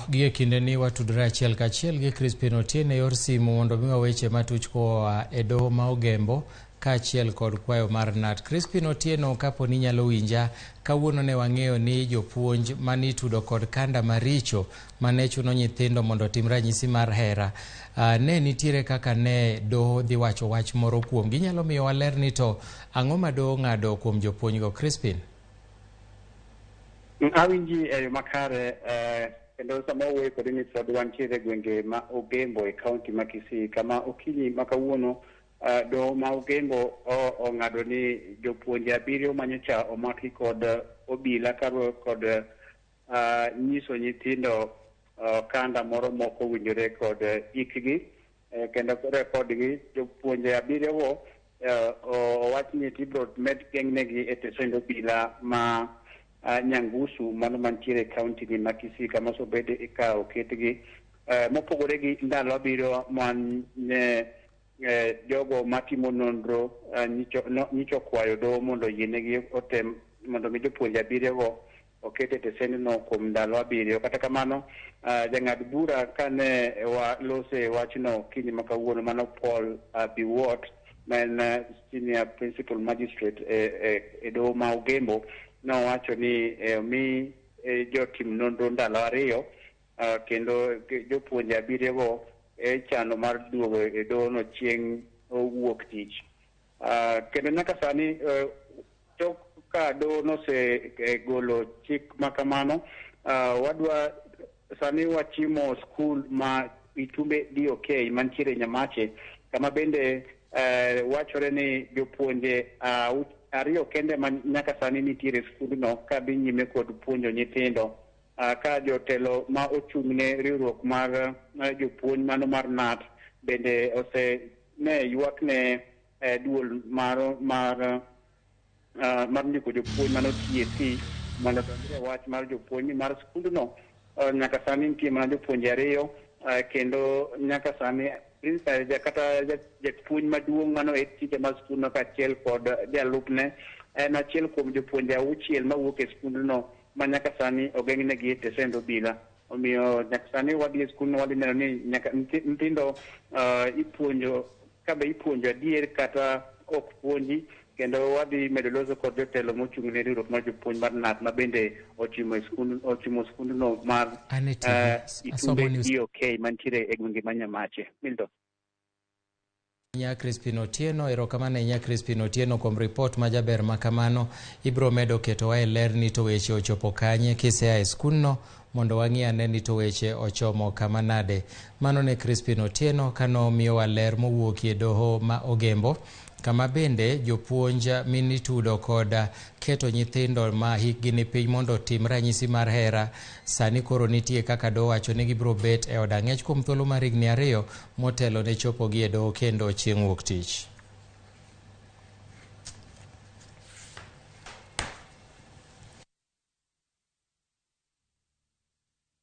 Gie kindeni watudore achiel kachiel gi Crispin Otieno e yor simu mondo omiwa weche matuch koa e doho ma Ogembo kaachiel kod kwayo mar KNUT. Crispin Otieno, kapo ni inyalo winja, kawuono ne wang'eyo ni jopuonj mane itudo kod kanda maricho mane chuno nyithindo mondo otim ranyisi mar hera, ne nitiere kaka ne doho dhi wacho wach moro kuomgi. Inyalo miyowa ler ni to ang'o ma doho ong'ado kuom jopuonjgo, Crispin? Awinji e yo makare kendo sama wawuoyo kodi ni pod wantiere e gwenge ma Ogembo e kaunti ma Kisii kama okinyi ma kawuono doho ma Ogembo ong'ado ni jopuonje abiriyo manyocha omaki kod obila kaluwore kod nyiso nyithindo okanda moro mok owinjore kod hikgi kendo rekodgi. Jopuonje abiriyogo owach ni ibiro med geng'negi e tesend obila ma Nyangusu mano mantiere e kaunti ni ma Kisii kama osebed ka oketgi mopogore gi ndalo abiriyo mane jogo matimo nonro nyicho okwayo doho mondo oyienegi otem mondo mi jopuonje abiriyogo oket e tesendno kuom ndalo abiriyo. Kata kamano, jang'ad bura kane walose wachno okinyi ma kawuono mano Paul Biwott ma en senior principal magistrate e doho ma Ogembo nowacho ni omi jotim nonro ndalo ariyo kendo jopuonje abiriyogo e chano mar duogo e dohono chieng' wuok tich. Kendo nyaka sani tok ka doho nosegolo chik ma kamano, wadwa sani wachimo skul ma Itumbe DOK mantiere Nyamache kama bende wachore ni jopuonje ariyo kende ma nyaka sani nitiere e skundno ka dhi nyime kod puonjo nyithindo. Ka jotelo ma ochung' ne riwruok mar jopuonj mano mar KNUT bende ose ne ywak ne duol mar mar mar ndiko jopuonj mano TSC mondo odonjre e wach mar jopuonj ni mar skundno nyaka sani nitie mana jopuonje ariyo kendo nyaka sani kata japuonj maduong' mano head teacher mar skundno kaachiel kod jalupne en achiel kuom jopuonje auchiel mawuok e skundno ma nyaka sani ogeng'negi e tesend obila. Omiyo nyaka sani wadhi e skundno wadhi neno ni nyaka nyithindo ipuonjo kabe ipuonjo adier kata ok puonji kendo wadhi medo loso kod jotelo mochung' ne riwruok mar jopuonj mar KNUT ma bende ochimo e skund ochimo skundno mar An e TV, asomo Itumbe news. DOK mantiere e gwenge ma Nyamache. Milton. Nya Crispin Otieno, erokamano ahinya Crispin Otieno kuom ripot ma jaber ma kamano. Ibiro medo ketowa e ler ni to weche ochopo kanye kisea e skundno mondo wang'i ane ni to weche ochomo kama nade. Mano ne Crispin Otieno kano miyowa ler mowuokie doho ma Ogembo kama bende jopuonj minitudo kod keto nyithindo ma hikgi ni piny mondo otim ranyisi mar hera sani koro nitie kaka doho wacho ni gibiro bet e od ang'ech kuom thuolo mar higni ariyo motelo ne chopogi e doho kendo chieng' wuok tich.